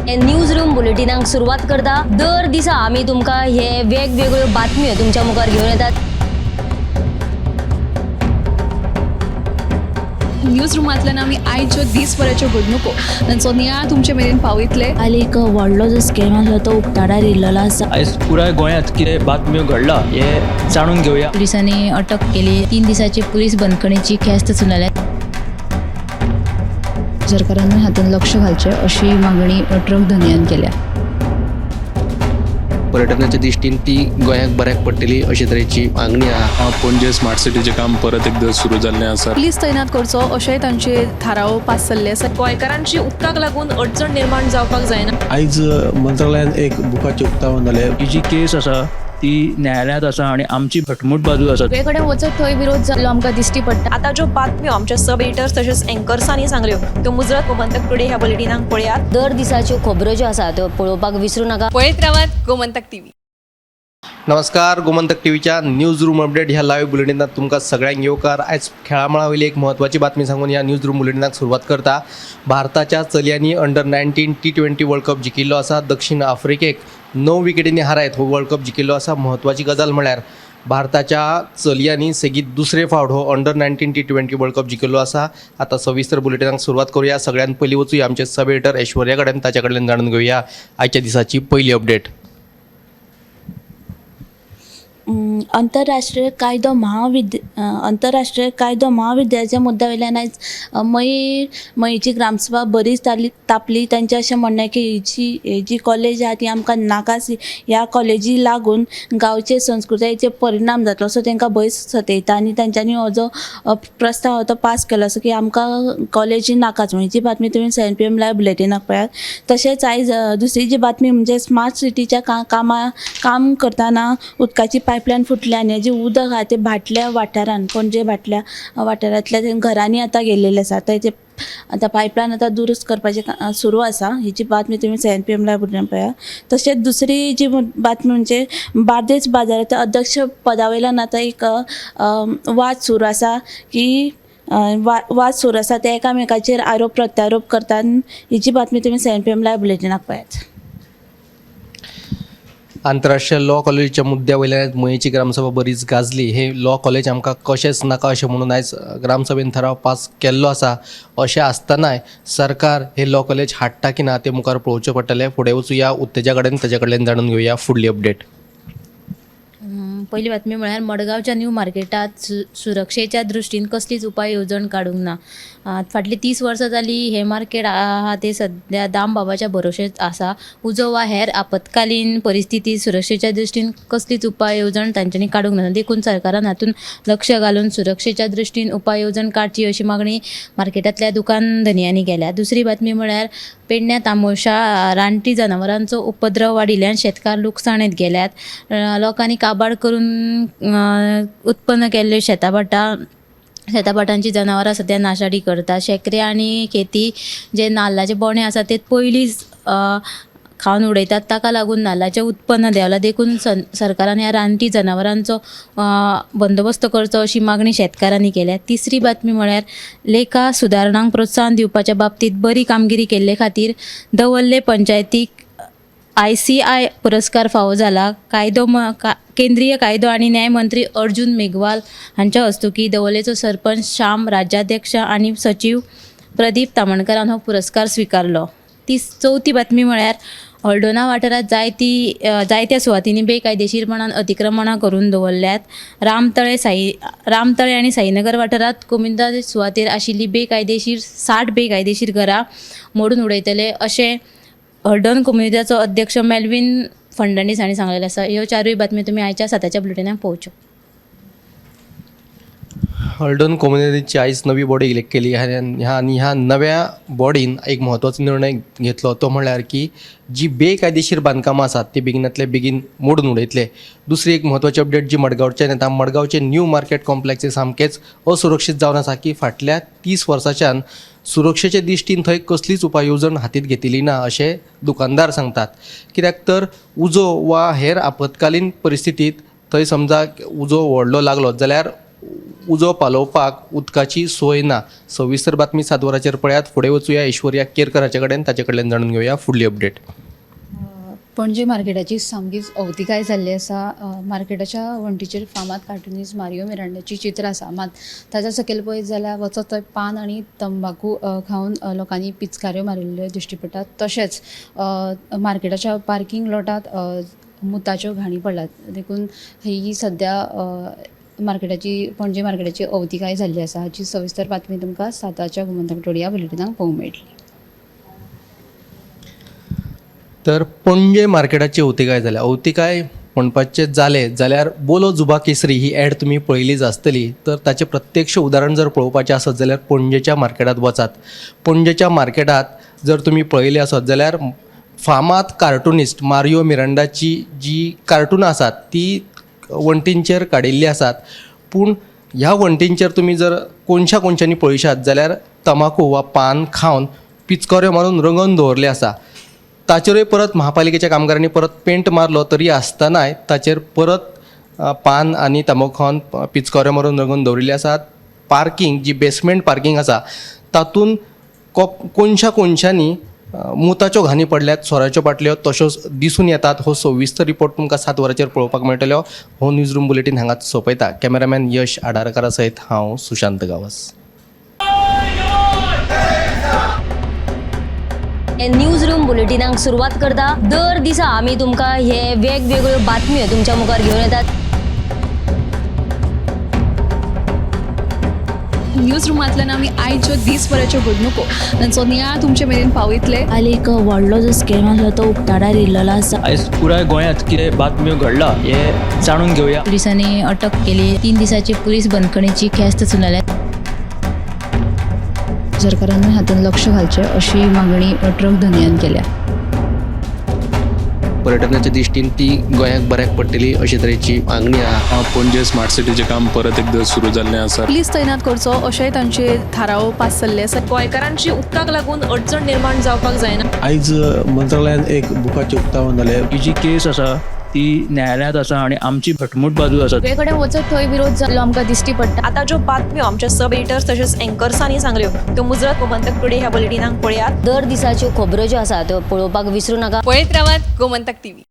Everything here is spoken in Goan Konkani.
न्यूज रूम बुलेटिनाक सुरवात करता. दर दिसा आमी तुमकां हे वेगवेगळ्यो बातम्यो तुमच्या मुखार घेवन येतात. न्यूज रुमांतल्यान आमी आयच्यो दीसभराच्यो घडणुको तांचो नियाळ तुमचे मेरेन पावयतले. काल एक व्हडलो जो स्कॅम आसलो तो उक्ताडार येयल्लो आसा. आयज पुराय गोंयांत कितें बातम्यो घडला हें जाणून घेवया. पोलिसांनी अटक केली. 3 दिसाची पुलीस बंदखणीची ख्यास्त सुनायल्या. सरकारान हातूंत लक्ष घालचें अशी मागणी ट्रक धनयान केल्या. पर्यटनाच्या दृश्टीन ती गोंयाक बऱ्याक पडटली अशे तरेची मागणी आहा. पणजे स्मार्ट सिटीचें काम परत एकदां सुरू जाल्लें आसा. पुलीस तैनात करचो अशेंय तांचे थाराव पास जाल्ले आसा. गोंयकारांची उदकाक लागून अडचण निर्माण जावपाक जायना. आयज मंत्रालयान एक बुकाचें उक्तावण जालें. ही जी केस आसा ती न्यायालयांत आसा आनी आमची घटमूट बाजू आसा. सगळे कडेन वचत थंय विरोध जाल्लो आमकां दिश्टी पडटा. आतां ज्यो बातम्यो आमच्या सब एडिटर्स तशेंच एंकर्सांनी सांगल्यो त्यो मुजरत गोमंतक टुडे ह्या बुलेटिनाक पळयात. दर दिसाच्यो खबरो ज्यो आसा त्यो पळोवपाक विसरूं नाका. पळयत रावात गोमंतक टीव्ही. नमस्कार, गोमंतक टीव्हीच्या न्यूज रूम अपडेट ह्या लाईव्ह बुलेटिनात तुमकां सगळ्यांक येवकार. आयज खेळामळा वयली एक म्हत्वाची बातमी सांगून ह्या न्यूज रूम बुलेटिनाक सुरवात करता. भारताच्या चलयांनी अंडर 19 T20 world cup जिखिल्लो आसा. दक्षिण आफ्रिकेक 9 विकेटींनी हारायत हो वर्ल्ड कप जिखिल्लो आसा. म्हत्वाची गजाल म्हळ्यार भारताच्या चलयांनी सेगीत दुसरे फावट हो अंडर 19 T20 world cup जिखिल्लो आसा. आतां सविस्तर बुलेटिनाक सुरवात करूया. सगळ्यात पयलीं वचूया आमचे सब एडिटर ऐश्वर्या कडेन, ताच्या कडल्यान जाणून घेवया आयच्या दिसाची पयली अपडेट. आंतरराष्ट्रीय कायदो महाविद्यालयाच्या मुद्द्या वयल्यान आयज मयेची ग्रामसभा बरीच तापली. तांचें अशें म्हणणें की ही जी कॉलेज आहा ती आमकां नाकाच. ह्या कॉलेजी लागून गांवचे संस्कृतायेचेर परिणाम जातलो असो तांकां भंय सतयता आनी तांच्यांनी हो जो प्रस्ताव तो पास केलो असो की आमकां कॉलेजी नाकाच. ही बातमी तुमी 7 PM live बुलेटिनाक पळयात. तशेंच आयज दुसरी जी बातमी म्हणजे स्मार्ट सिटीच्या काम करतना उदकाची पायपलायन फुटल्या आनी जें उदक आहा तें भाटल्या वाठारान, पणजे भाटल्या वाठारांतल्या घरांनी आतां गेल्लेलें आसा. ते आतां पायपलायन आतां दुरुस्त करपाचें सुरू आसा. हेची बातमी तुमी 7 PM live बुलेटिनाक पळयात. तशेंच दुसरी जी बातमी म्हणजे बार्देस बाजाराच्या अध्यक्ष पदा वयल्यान आतां एक वाद सुरू आसा की वाद सुरू आसा ते एकामेकाचेर आरोप प्रत्यारोप करतात. हेची बातमी तुमी 7 PM live बुलेटिनाक पळयात. आंतरराष्ट्रीय लॉ कॉलेजीच्या मुद्द्या वयल्यान मयेची ग्रामसभा बरीच गाजली. हे लॉ कॉलेज आमकां कशेंच नाका अशें म्हणून आयज ग्रामसभेन थाराव पास केल्लो आसा. अशें आसतनाय सरकार हे लॉ कॉलेज हाडटा की ना तें मुखार पळोवचें पडटलें. फुडें वचुया उत्तेजा कडेन, ताच्या कडल्यान जाणून घेवया फुडली अपडेट. पहिली बातमी म्हळ्यार मडगांवच्या न्यू मार्केटांत सुरक्षेच्या दृश्टीन कसलीच उपाय येवजण काडूंक ना. फाटलीं 30 वर्सां जालीं हें मार्केट आहा तें सद्या दामबाबाच्या भरोशेच आसा. उजो वा हेर आपत्कालीन परिस्थिती सुरक्षेच्या दृश्टीन कसलीच उपाय येवजण तांच्यांनी काडूंक ना. देखून सरकारान हातूंत लक्ष घालून सुरक्षेच्या दृश्टीन उपाय येवजण काडची अशी मागणी मार्केटांतल्या दुकान धनयांनी केल्या. दुसरी बातमी म्हळ्यार पेडण्या तामोशा रानटी जनावरांचो उपद्रव वाडिल्ल्यान शेतकार लुकसाणेंत गेल्यात. लोकांनी काबाड करून उत्पन्न केल्ल्यो शेताभाटांची जनावरां सद्या नाशाडी करतात. शेंकरे आनी खेती जे नाल्लाचे बोणे आसा ते पयलींच खावन उडयतात. ताका लागून नाल्लाचें उत्पन्न देंवलां. देखून सरकारान ह्या रानटी जनावरांचो बंदोबस्त करचो अशी मागणी शेतकारांनी केल्या. तिसरी बातमी म्हळ्यार लेखा सुदारणांक प्रोत्साहन दिवपाच्या बाबतींत बरी कामगिरी केल्ले खातीर दवर्ले पंचायतीक ICI पुरस्कार फावो जाला. केंद्रीय कायदो आनी न्याय मंत्री अर्जुन मेघवाल हांच्या हस्तुकीं दवर्लेचो सरपंच श्याम, राज्याध्यक्ष आनी सचीव प्रदीप तामणकारान हो पुरस्कार स्विकारलो. चवथी बातमी म्हळ्यार हळदोणा वाठारांत जायत्या सुवातींनी बेकायदेशीरपणान अतिक्रमणां करून दवरल्यात. रामतळे आनी साईनगर वाठारांत कोमुनिदाद सुवातेर आशिल्ली बेकायदेशीर 60 बेकायदेशीर घरां मोडून उडयतले अशें हळदोण कोमुनिदाचो अध्यक्ष मेल्वीन फर्नांडीस हांणी सांगलेलें आसा. ह्यो चारूय बातम्यो तुमी आयच्या 7च्या बुलेटिनाक पळोवच्यो. हळदोण कोमुनिदादीची आयज नवी बॉडी इलेक्ट केली आनी ह्या नव्या बॉडीन एक म्हत्वाचो निर्णय घेतलो तो म्हळ्यार की जी बेकायदेशीर बांदकामां आसात ती बेगिनातले बेगीन मोडून उडयतले. दुसरी एक म्हत्वाची अपडेट जी मडगांवच्यान येता, मडगांवचे न्यू मार्केट कॉम्प्लेक्स हे सामकेंच असुरक्षीत जावन आसा की फाटल्या 30 वर्सांच्यान सुरक्षेचे दृश्टीन थंय कसलीच उपाय येवजण हातींत घेतिल्ली ना अशें दुकानदार सांगतात. कित्याक तर उजो वा हेर आपत्कालीन परिस्थितींत थंय समजा उजो व्हडलो लागलो जाल्यार उजो पालोवपाक उदकाची सोय ना. सविस्तर बातमी 7 वरांचेर पळयात. फुडें वचुया ऐश्वर्या केरकर हाचे कडेन, ताचे कडल्यान जाणून घेवया फुडली अपडेट. पणजे मार्केटाची सामकीच अवतिकाय जाल्ली आसा. मार्केटाच्या वण्टीचेर फामाद कार्टुनिस्ट मारियो मिरांडाची चित्रां आसा, मात ताच्या सकयल पळयत जाल्यार वचत थंय पान आनी तंबाकू खावन लोकांनी पिचकाऱ्यो मारिल्ल्यो दिश्टी पडटात. तशेंच मार्केटाच्या पार्किंग लॉटांत मुताच्यो घाणी पडल्यात. देखून ही सद्या मार्केटाची, पणजे मार्केटाची अवतिकाय जाल्ली आसा. हाची सविस्तर बातमी तुमकां 7च्या गोमंतक टुडे ह्या बुलेटिनाक पळोवंक मेळटली. तर पणजे मार्केटाची अवतिकाय जाल्या. अवतिकाय म्हणपाचें जालें जाल्यार बोलो जुबा केसरी ही एड तुमी पळयलीच आसतली. तर ताचें प्रत्यक्ष उदाहरण जर पळोवपाचें आसत जाल्यार पणजेच्या मार्केटांत वचात. पणजेच्या मार्केटांत जर तुमी पळयलें आसत जाल्यार फामाद कार्टुनिस्ट मारियो मिरांडाची जी कार्टुनां आसात ती वण्टींचेर काडिल्लीं आसात. पूण ह्या वण्टींचेर तुमी जर कोनशा कोनशांनी पळयशात जाल्यार तमाकू वा पान खावन पिचकाऱ्यो मारून रंगोवन दवरलें आसा. ताचेरूय परत महापालिकेच्या कामगारांनी परत पेंट मारलो तरी आसतनाय ताचेर परत पान आनी तंबाकू खावन पिचकाऱ्यो मारून रंगोवन दवरिल्ले आसात. पार्किंग जी बेसमेंट पार्किंग आसा तातूंत कोनशा कोनशांनी मुताच्यो घाणी पडल्यात, सोऱ्याच्यो बाटल्यो तश्योच दिसून येतात. हो सविस्तर रिपोर्ट तुमकां 7 वरांचेर पळोवपाक मेळटलो. हो न्यूज रूम बुलेटीन हांगाच सोंपयता. कॅमेरामॅन यश आडारकारा सयत हांव सुशांत गांवस. न्यूज रूम बुलेटिनाक सुरवात करता. दर दिसा आमी तुमकां हे वेगवेगळ्यो बातम्यो तुमच्या मुखार घेवन येतात. न्यूज रुमांतल्यान आमी आयच्यो दीसभराच्यो घडणुको तांचो नियाळ तुमचे मेरेन पावयतले. काल एक व्हडलो जो स्कॅम आसलो तो उक्ताडार येयल्लो आसा. आयज पुराय गोंयांत कितें बातम्यो घडला हें जाणून घेवया. पुलिसांनी अटक केली. 3 दिसाची पुलीस बंदखणीची ख्यास्त सुनायल्या. सरकारान हातूंत लक्ष घालचें अशी मागणी ट्रक धनयान केल्या. पर्यटनाच्या दृश्टीन ती गोंयाक बऱ्याक पडटली अशे तरेची मागणी आहा. पणजे स्मार्ट सिटीचें काम परत एकदां सुरू जाल्लें आसा. पुलीस तैनात करचो अशेंय तांचे थाराव पास जाल्ले आसा. गोंयकारांची उदकाक लागून अडचण निर्माण जावपाक जायना. आयज मंत्रालयान एक बुकाचें उक्तावण जालें. ही जी केस आसा ती न्यायालयांत आसा आनी आमची घटमूट बाजू आसा. सगळे कडेन वचत थंय विरोध जाल्लो आमकां दिश्टी पडटा. आतां ज्यो बातम्यो आमच्या सब एडिटर्स तशेंच एंकर्सांनी सांगल्यो त्यो मुजरत गोमंतक टुडे ह्या बुलेटिनाक पळयात. दर दिसाच्यो खबरो ज्यो आसा त्यो पळोवपाक विसरूं नाका. पळयत रावात गोमंतक टीव्ही.